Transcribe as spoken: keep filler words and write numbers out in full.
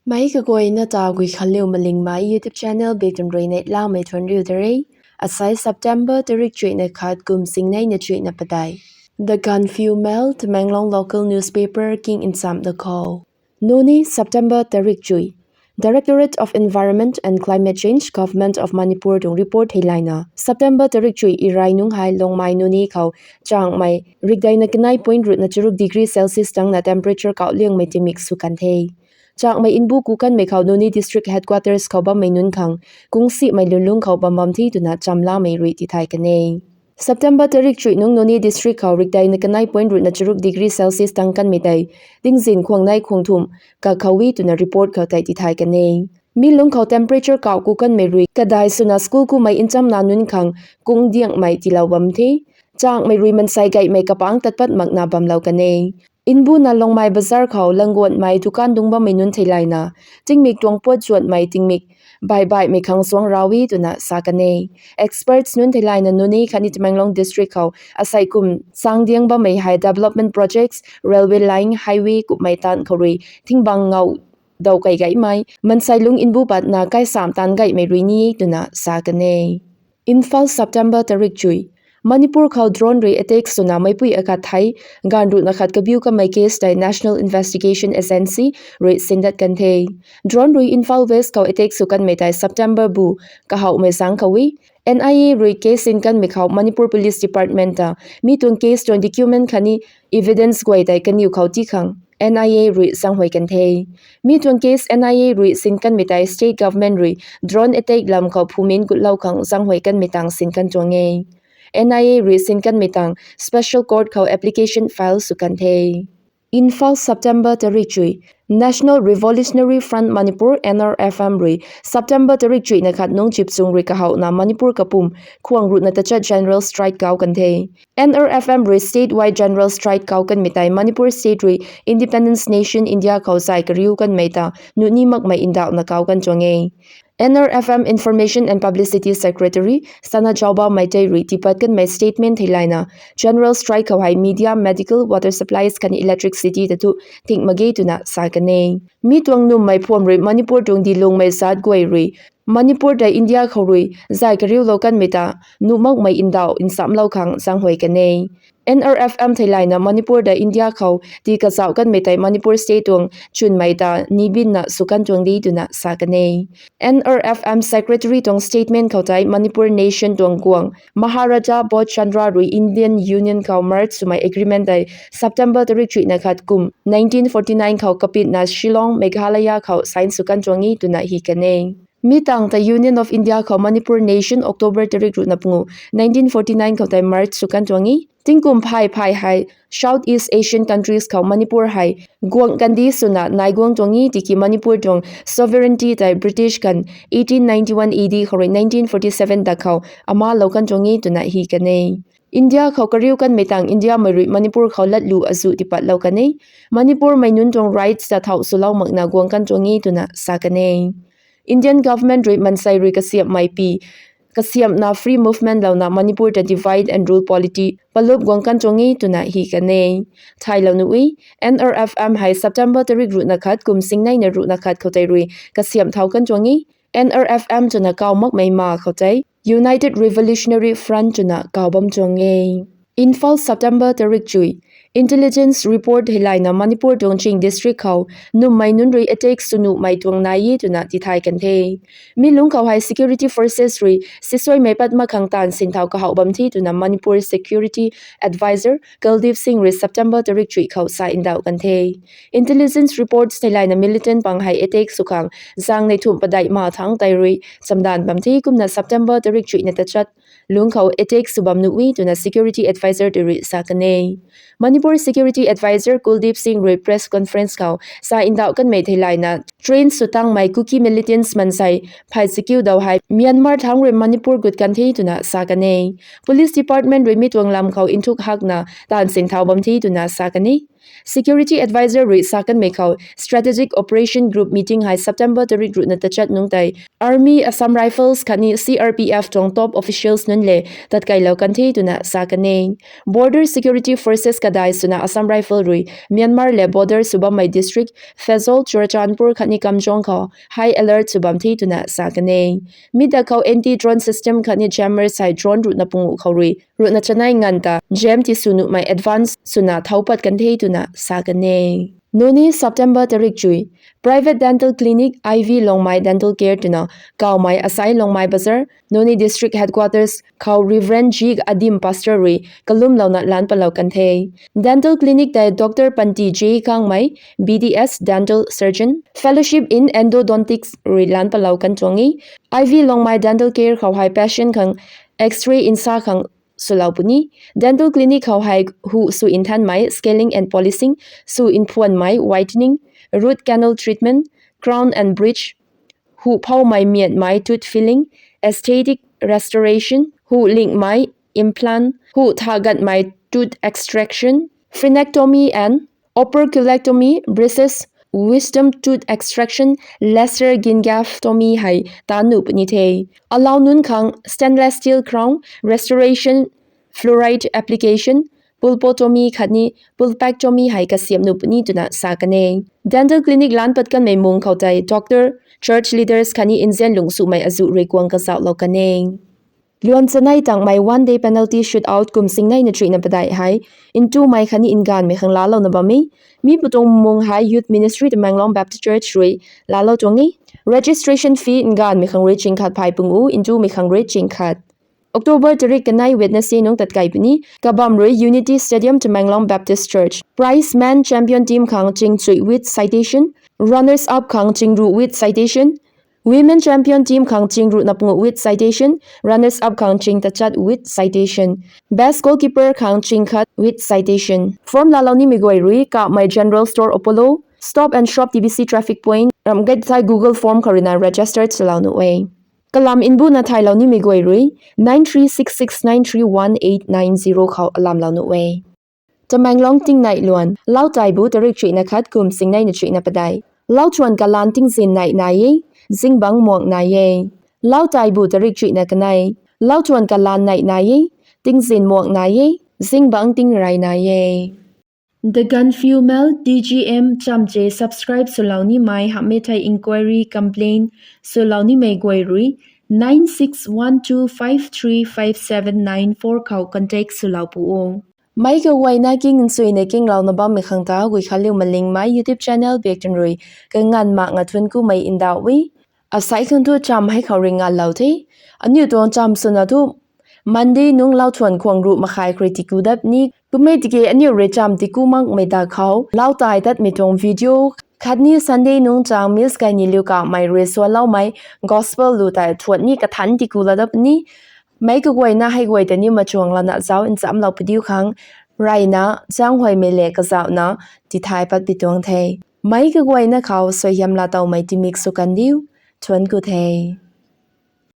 Mei kaguayna ta Guikhanliu Malingmei YouTube channel bikdun rui neihlamei thuanriu da re. Asai September tarik chuihna khat kum singneina chuihna padeih. The Gaanphiu Mail, Tamenglong local newspaper king nchamh da khou. Nuni, September tarik chuih. Directorate of Environment and Climate Change, Government of Manipur tuang report theilayna, September tarik chuih irai nungc hei Longmai Nuni khou changmei rikdeina kanei point ruhna charuk degree Celsius tangna temperature kauh liangmei tingmik sw kan the. Changmei nbu ku kanmei khou Nuni district headquarters khou bammei nunc khang kungsimei lwnlung khou bam bam the twna chamlamei rui tithay kan e. September tarik chuih nungc Nuni district khou rikdeina kanei point ruhna charuk degree Celsius tang kanmei tei tingzin khwang nei khwang thumh kakhou e twna report khou tei tithay kan e. Mi lungc khou temperature kauh ku kanmei rui kadai swna school kumei nchamna nunc khang kung diangmei tiilou bam the. Changmei rui mansei gaymei kapangc tat pat makna bamlou kan e. Nbuna Longmai bazar khou langguanmei dukan dungc bammei nunc theilayna, tingmik tuang puat zuanmei tingmik baih baihmei khang suang rau e twna sa kan e. Experts nunc theilayna Nuni khatni Tamenglong district khou asei kum changdiang bammei hei development projects, railway line, highway kummei taanv khou rui thingbang ngau dau kei gaymei, mansei lungc nbu patna kaisam taanv gaymei rui ni e twna sa kan e. Imphal, September tarik chuih. Manipur khou drone rui attack swna meipui akhat thei, gaanv ruhna khat kabiu kamei case tei National Investigation Agency rui sindat kan the. Drone rui Imphal West khou attack sw kanmei tei September bu kahouhmei zaeng khou e. N I A rui case sin kanmei khou Manipur Police Department ta mi tuang case tuang document khatni evidence guay tei kaniw khou tii khang N I A rui zaenghuay kan the. Mi tuang case N I A rui sin kanmei tei state government rui drone attack lam khou phumin gutlou khang zaenghuay kanmei tang sin kan tuang e. N I A rui sin kanmei tang special court khou application file sw kan the. Imphal, September tarik chuih. National Revolutionary Front Manipur, N R F M rui September tarik chuihna khat nungc chipchung rui kahouhna Manipur kapwm khwang ruhna tachat general strike kau kan the. N R F M rui statewide general strike kau kanmei tei Manipur state rui independence nation India khou zay kariu kanmei ta nuh ni makmei ndauhna kau kan tuang e. N R F M Information and Publicity Secretary Sana Chauba Meitei rui tiipat kanmei statement theilayna, general strike khou hei media, medical, water supplies khatni electricity ta thu thing mak ge twna sa kan e. Mi tuang nummei phuam rui Manipur tuang dilungmei zat guay rui Manipur tei India khou rui zay kariulou kanmei ta nuh makmei ndauh nchamlou khang zaenghuay kan e. N R F M theilayna Manipur tei India khou tii kazauh kanmei tei Manipur state tuang chwnmei ta nibinna sw kan tuang de twna sa kan e. N R F M secretary tuang statement khou tei Manipur nation tuang guang Maharaja Bodh Chandra rui Indian Union khou merge swmei agreement tei September tarik chuihna khat kum nineteen forty nine khou kapitna Shillong, Meghalaya khou sign sw kan tuang e twna hi kan e. Mi tangv ta Union of India khou Manipur nation October tarik ruhna pungu nineteen forty nine khou tei merge sw kan tuang e. Tingkum phay phay hei South East Asian countries khou Manipur hei guang kandi swna nai guang tuang e tiki Manipur tuang sovereignty tei British kan eighteen ninety one A D khou rui nineteen forty seven ta khou amalou kan tuang e twna hi kan e. India khou kariu kanmei tang Indiamei rui Manipur khou latlu azuh tiipatlou kan e. Manipurmei nunc tuang rights ta thau swlou makna guang kan tuang e twna sa kan e. Indian government rui mansei rui kasiamhmei pi kasiamhna free movement louna Manipur ta divide and rule polity palup guang kan tuang e twna hi kan e. Thaylou nuh e, N R F M hei September tarik ruhna khat kum singneina ruhna khat khou tei rui kasiamh thau kan tuang e. N R F M twna kau makmei ma khou tei United Revolutionary Front twna kau bam tuang e. Imphal, September tarik chuih. Intelligence report theilayna Manipur tuang Ching district khou nummei nunc rui attack sw nuhmei tuang nai e twna tithay kan the. Mi lungc khou hei security forces rui sisuaimei pat mak khang taanv sinthau kahouh bam the twna Manipur security advisor Kuldeep Singh rui September tarik chuih khou sa ndauh kan the. Intelligence reports theilayna militant pang hei attack sw khang zaeng nei thumh padeih ma thangc tei rui chamdanv bam the kumna September tarik chuihna tachat lungc khou attack sw bam nuh e twna security advisor tei rui sa kan e. Manipur security advisor Kuldeep Singh rui press conference khou sa ndauh kanmei theilayna train sw tangmei Kuki militants mansei phay chakiu dau hei Myanmar thangc rui Manipur gut kan the twna sa kan e. Police department rui mi tuang lam khou nthuk hakna taanv sinthau bam the twna sa kan e. Security Advisor rui sa kanmei khou Strategic Operation Group meeting hei September tarik ruhna tachat nungc tei Army, Assam Rifles khatni C R P F tuang top officials nunc le tatkeilou kan the twna sa kan e. Border Security Forces kadai swna Assam Rifle rui Myanmar le border sw bammei district Pherzawl, Churachandpur khatni Kamjong khou high alert sw bam the twna sa kan e. Mi dak khou anti-drone system khatni jammers hei drone ruhna punguh khou rui ruhna chanei nganv ta jam tisw nuhmei advance swna thau pat kan the twna sa kan e. Nuni September tarik chui, private dental clinic I V Longmai Dental Care twna kawmei asai Longmai Bazar, Nuni District Headquarters khou Reverend G Adim Pastor rui kalumlouna lan palou kan the. Dental clinic tei Doctor Panti J Kangmei, B D S Dental Surgeon, Fellowship in Endodontics rui lan palou kan tuang e. I V Longmai Dental Care khou hei patient khang X-ray nsa khang swlou puni. Dental clinic khou hei hu sw nthanmei, scaling and polishing, sw nthuanmei, whitening, root canal treatment, crown and bridge, hu phoumei miatmei, tooth filling, aesthetic restoration, hu lingmei, implant, hu thagatmei, tooth extraction, frenectomy and operculectomy, braces, wisdom tooth extraction, laser, gingivectomy hei ta nuh puni the. Alou nunc khang stainless steel crown, restoration, fluoride application, pulpotomy khatni pulpectomy hei kasiam nuh puni twna sa kan e. Dental clinic lan pat kanmei mung khou tei doctor, church leaders khatni nzian lung sumei azuh rui kuang kazauhlou kan e. Luan chanei tangmei one day penalty shootout kum singneina chuihna padeih hei ntumei khatni nganvmei khang laalouna bam e. Mi pu tuang mung hei Youth Ministry Tamenglong Baptist Church rui laalou tuang e. Registration fee nganvmei khang rui ching khat phay pungu, ntumei khang rui ching khat. October tarik kanei Wednesday nungc tatkai puni, kabam rui Unity Stadium, Tamenglong Baptist Church. Prize: men champion team khang ching chuih with citation, runners up khang ching ruh with citation, women champion team khang ching ruhna punguh with citation, runners up khang ching tachat with citation, best goalkeeper khang ching khat with citation. Form laalou nimei guay rui Kamei General Store, Apollo, Stop and Shop, T B C Traffic Point, ramh gate thei Google Form khou ruina registered swlou nuh e. Kalam nbuna thaylou nimei guay rui nine three six six nine three one eight nine zero khou alamlou nuh e. Tamenglong tingnei luan. Lau taibu tarik chuihna khat kum singneina chuihna padeih. Lau thuan kalan tingzin nei nai e, zingbangc muang nai e. Lau taibu tarik chuihna kanei. Lau thuan kalan nei nai e, tingzin muang nai e, zingbangc tingrey nai e. The Gaanphiu Mail, T G M, chamche subscribe swlou nimei hamhmei thei inquiry, complaint swlou nimei guay rui nine six one two five three five seven nine four khou contact swlou pu o. Meic kaguayna king nchuina kinglouna bammei khang ta Guikhanliu Malingmei YouTube channel biak tun rui kanganv mak nga thuanc kumei ndauh e. Asai khang thu cham hei khou rui nganvlou the. Aniu tuang cham swna thu Monday nungc lau thuan khwang ruh makhai khou rui tiku dat ni. Kummei tiki aniu rui cham tiku makmei da khou lau tai tatmei tuang video khatni Sunday nungc chang Miss Gainiliu Kamei rui suanloumei gospel lu tei thuan ni kathanc tiku la dat ni. Meic kaguayna hei guay ta ni machuang lana zauc nchamlou padiu khang reyna zaenghuaymei le kazauhna tithay pat pi tuang the. Meic kaguayna khou suaihiam laa towmei timik sw kan diu. Thuanc ku the.